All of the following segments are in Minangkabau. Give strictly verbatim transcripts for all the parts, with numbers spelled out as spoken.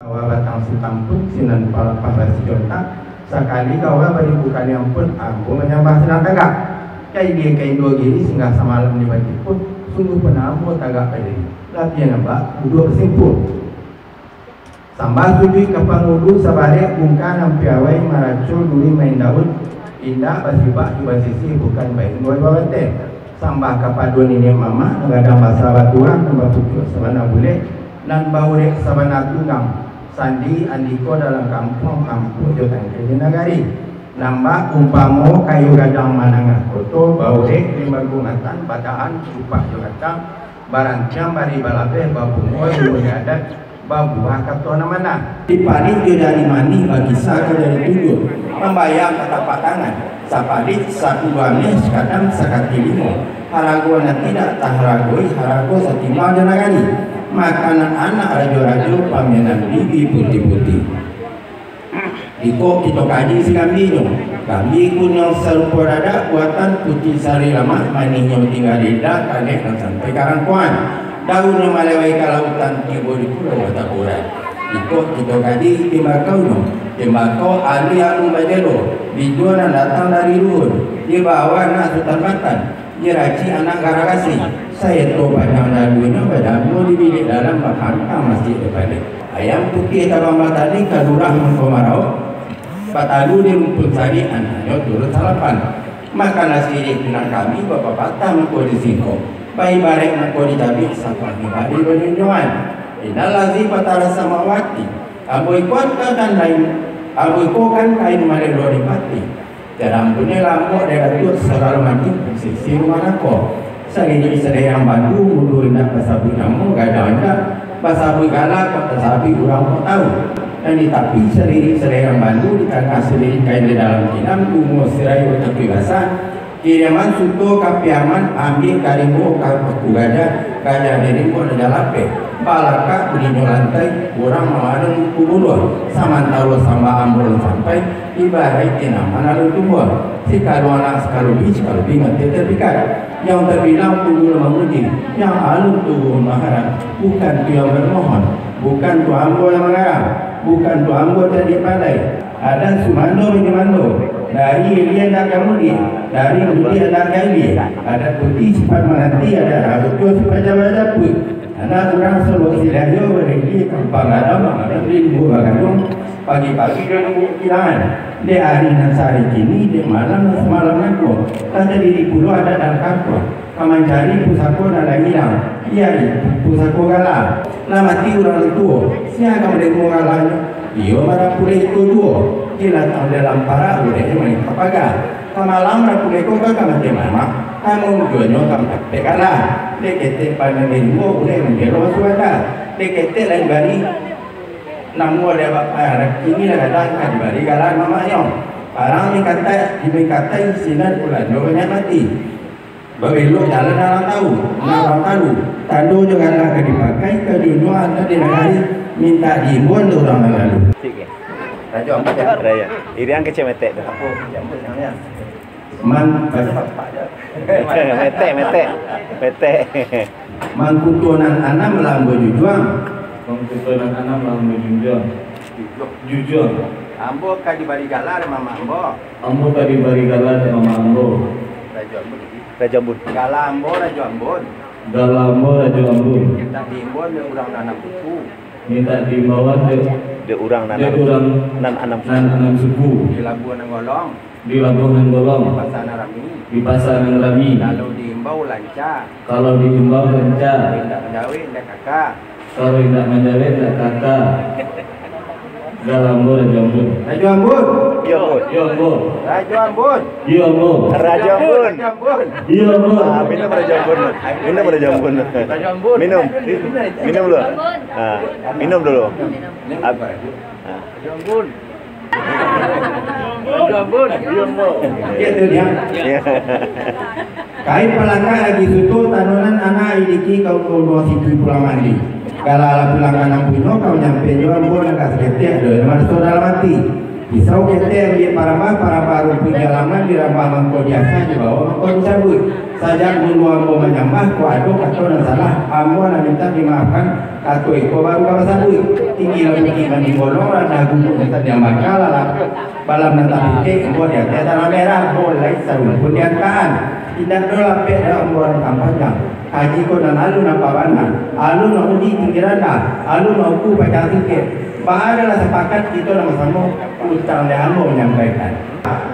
Kawa batang sitampuak, sinan palapah basi jontak, sakali kawa baribu kali ampun, ambo manyambah sinan tagak. Ka ilia ka Indragiri singgah samalam di Batipuah, sungguah pernah ambo tagak badiri, lapian abak duduak basimpuah. Sambah sujuik ka pangulu sabarek bungka nan piawai maraco duri main daun, indak basibak jo basisih bukan bainggo jo babateh. Sambah kapado niniak mamak nan gadang basa baturang nan bapucuak sabana bulek, nan baurek sabana tunggang, sandi andiko dalam kampuang, ampuak jo tangkai di nagari. Nan bak umpamo kayu gadang manangah koto, baurek limbago matan, badahan cupak jo gatang, barantiang bari balabeh, babungo di urang adat, babuah kato nan manah. Diparik jo jari manih, bakisa ka jari tunjuak, mambayar ka tapak tangan, sapalik sapuluah ameh, sakadam sakaki limo, harago nan tidak taharagoi, harago satimbang jo nagari, makanan anak rajo-rajo, pamianan bibi putiah-putiah. Iko kito kaji si kambinyo. Kambing kuno sarupo dadak buatan, putiah sari lamak, manihnyo tingga di lidah, kanek nan sampai karangkuan. Daunnyo malewai ka lautan, tibo di pulau batakuran. Iko kito kaji timbakaunyo. Timbakau alih alu bajelo, bijo nan datang dari luhur, di bawah nak Sutan Batan. Jiraci anak Garagasi, saeto panjang lalunyo, badamu di bilik dalam, bapantang masjid dipalek. Ayam putiah tabang batali, ka lurah mangko maraok, batalu di rumpun sari, anaknyo turun salapan. Makanlah siriah pinang kami, bapapatah mangko di singkong, baibarek mangko di cabiak, sapanjang hari bajunjuangan. Innal lazi fatara samawati, ambo ikokan kain, ambo ikokan kain malelo di pati. Jarang punyo lambok dek Datuak, sagalo macam posisi rumah nako. Salirik salayang bandu, mudo indak basabuik namo, gadang indak basabuik gala, kok tasabuik urang kok tahu. Nan di tapi salirik salayang bandu, di tangah salirik kain di dalam kinam, bungo sirayo tapi basah, kiriman suto ka Piaman, ambiak ka rimbo ka paku gajah, gajah di rimbo nan jalapeh, balakak bulinyo lantai, urang mamalun buku buluah, samantaro sambah ambo sampai, Ibarat tanaman alun tumbuah, sikalu anak sikalu bi, sikalu bi mati tapikat. Yang tabilang tumbuah mamuji, yang alun tumbuah maharap, bukan tu yang bermohon, bukan tu ambo yang mangarang, bukan tu ambo cadiak pandai. Adat sumando minumando, dari ilia nak ka mudiak, dari mudiak nak ka ilia. Adat putih sifat mananti, adat rabutua sifat jabat-jabat. Anak urang Solo Sidayo, barilia kampang gadang, malam di lubuk bagadung, pagi-pagi di lubuk kilangan. Dek ari nan sahari kini, dek malam nan samalam nangko, lah tadiri pulo adat dalam kampuang, ka mancari pusako nan lah ilang, iyo, pusako gala. Lah mati urang tuo, sia ka manarimo galanyo? Iyo, marapuleh iko juo, dilatang dalam parak, urek main ka paga. Ka malam rapuleh ko ka kamatian mamak, namun juonyo ka mampek gala. Dek ketek pandai di limo, urek manjelo masuak aka. Dek ketek lain bari, Namo dek bapak, kini lah gadang ka dibari gala mamaknyo. Parang mingkatai, mingkatai sinan ulanyo banyak mati. Babelok jalan nan urang tahu, nan urang tahu. Tando jo gala ka dipakai, ka diunjuang anak di nagari, mintak diimbau dek urang nan lalu. Rajo Ampat, ya? Rajo. Irian kecil metek tu. Apo? Man, metek, metek. Metek. Mangkuto nan anam lah ambo jujuang. Mangkuto nan anam lah ambo junjuang. Jujuang. Ambo ka dibari gala dek mamak ambo. Ambo ka dibari gala dek mamak ambo. Rajo Ambun. Rajo Ambun. Gala ambo Rajo Ambun. Gala ambo Rajo Ambun. Mintak diimbau dek urang nan anam suku. Mintak diimbauan dek, dek urang nan, dek anam, urang nan anam, nan anam suku. Di labuah nan golong. Di labuah nan golong. Di pasa nan rami. Di pasa nan rami. Kalau diimbau lanca. Kalau diimbau lanca. Indak manjawek, indak kaka. Kalau indak manjawek, indak kaka. Gala ambo Rajo Ambun. Rajo Ambun. Iyo, Ambun. Iyo, Ambun. Rajo Ambun. Iyo, Ambun. Rajo Ambun. Rajo Ambun. Iyo, Ambun. Ah, minum Rajo Ambun. Minum Rajo Ambun. Rajo Ambun. Minum. Minum dulu. Ah, minum dulu. Ab-, ah. Rajo Ambun. Rajo Ambun. Iyo, Ambun. Iyo, tu dia. Iyo. Kain palangka lagi suto, tanunan anak idiki ka uko uno siti pulang mandi. Gala lah pulang ka nan punyo, ka manyampe jo ambo nan ka saketek, ado nan maraso dalam ati. Pisau ketek ambiak parambah, parambah rumpuik Jalaman dirambah mangko diasah, dibawo mangko disabuik. Sajak dulu ambo manyambah, kok ado kato nan salah, ambo nan mintak dimaafkan, kato iko baru ka basabuik. Tinggi lah bukik Mandi Bolong, randah gumuk nan tadiang baka, lah balam nan tapitik, ambo di ateh tanah merah, bolai sarumpun di angkaan. Indak doh lapek dek ambo rantang panjang. Kaji ko nan alun nampak bana, alun mauji tinggi randah, alun mauku pacang singkek. Baa lah sapakat kito nan basamo, utang dek ambo manyampaikan.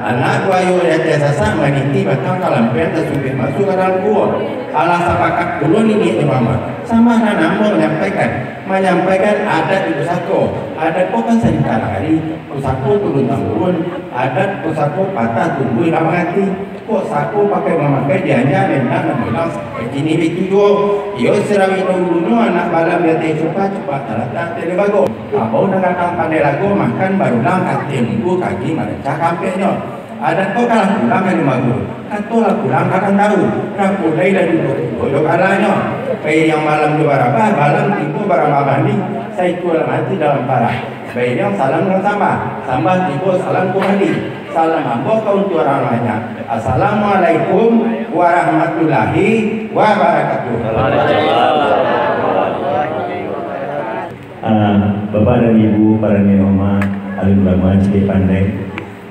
Anak buayo di ateh sasak, maniti batang kalampiang, tasumpik masuak ka dalam kuo. Alah sapakat pulo niniak jo mamak, sambah nan ambo manyampaikan, manyampaikan adat di pusako. Adat ko kan salingka nagari, pusako turun tamurun, adat pusako patah tumbuah ka mangati. Kok sako pakai mamakai dianyah dendang nan bilang sampai kini baitujuah. Iyo sirawi dahulunyo anak balam di ateh cupa, cupa talatak ateh limbago. Kabau nan gadang pandai lago, makan barulang ateh minggu kaki marancak kampeknyo. Adat ko kalah pulang ka limbago, kato lah pulang ka rantau, rapulai lah duduak tibo jo kalanyo. Pai yang malam jo barabah, balam tibo barabah bani, saikua lah mati dalam parah. Bairiang salam nan sambah, sambah tibo salam kumbali. Salam ambo ka untuak urang banyak. Assalamualaikum warahmatullahi wabarakatuh. Ah, Bapak dan Ibu, para niniak mamak, alim ulama, cadiak pandai,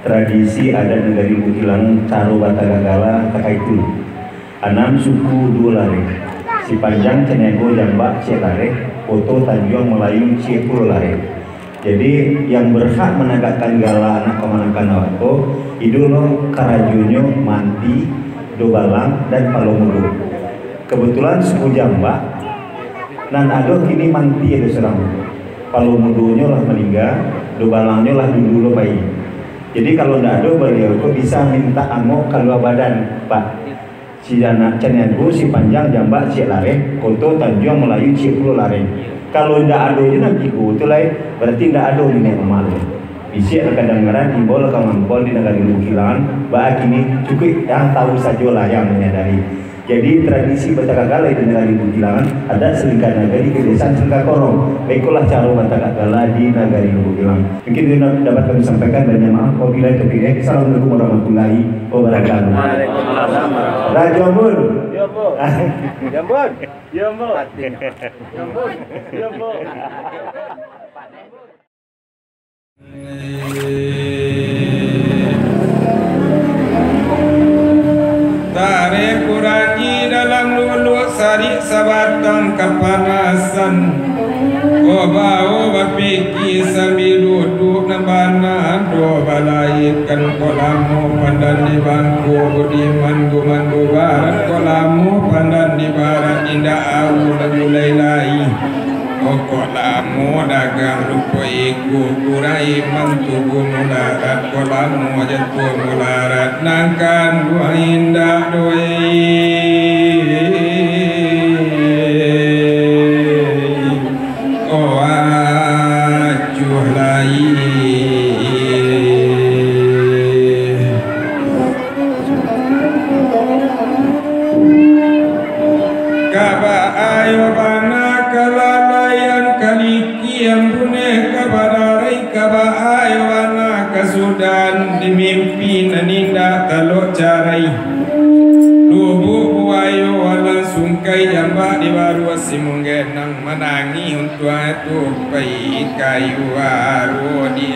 tradisi adat nagari Bukitlang, caro batagak gala takah itu. Anam suku duo lareh, Sipanjang, Caniago, Jambak, ciek lareh, Koto Tanjuang Malayu ciek pulo lareh. Jadi, yang berhak managakkan gala anak kamanakan awak ko, idulo karajonyo Manti, Dobalang, dan Palomudo. Kebetulan suku Jambak nan ado kini Manti ado surang. Palomudonyo lah maningga, Dobalangnyo lah dulu lo pai. Jadi, kalau ndak ado baliau ko bisa mintak angok kalua badan, Pak. Si Jana-, Caniago, Sipanjang, Jambak, ciek lareh, Koto Tanjuang Malayu ciek pulo lareh. Kalau indak ado juo nan tigo tu lai, barati indak ado niniak mamak tu. Bisiak lah kadangaran, imbau lah ka mangko di nagari Bukitlang, baa kini cukuik yang tahu sajolah yang manyadari. Jadi, tradisi batagak gala di nagari Bukitlang, adat salingka nagari, kabiasaan salingka korong. Baikolah caro batagak gala di nagari Bukitlang. Mungkin itu yang dapat kami sampaikan, banyak maaf. Wabillahi taufiq, eh. Assalamualaikum warahmatullahi wabarakatuh. Waalaikumsalam warahmatullahi wabarakatuh. Rajo Ambon. Yo, Ambon. Yo, Ambon. Yo, Ambon. Yo, Ambon. Tareh kurangi dalam luluak, sarik sabatang kapanasan. Kok bao bapikir sambil duduak nan bana, ado balaikan kok lamo pandan di bangko, budiman gumando barat kok lamo pandan di barat, indak awu lah gulai lai. Kok lamo dagang rupo iko, kurai mantugu mularat, kok lamo jatuah mularat, nan kanduang indak doh. Oh, acuah lai. Ka baa yo bana kalalaian, kalikian buneh ka badarai, ka baa yo bana kasudahan di mimpi nan indak talok carai. Lubuk buayo alang sungkai, jambak di baruah si munggenang, manangih untuang tu pai kayu aro di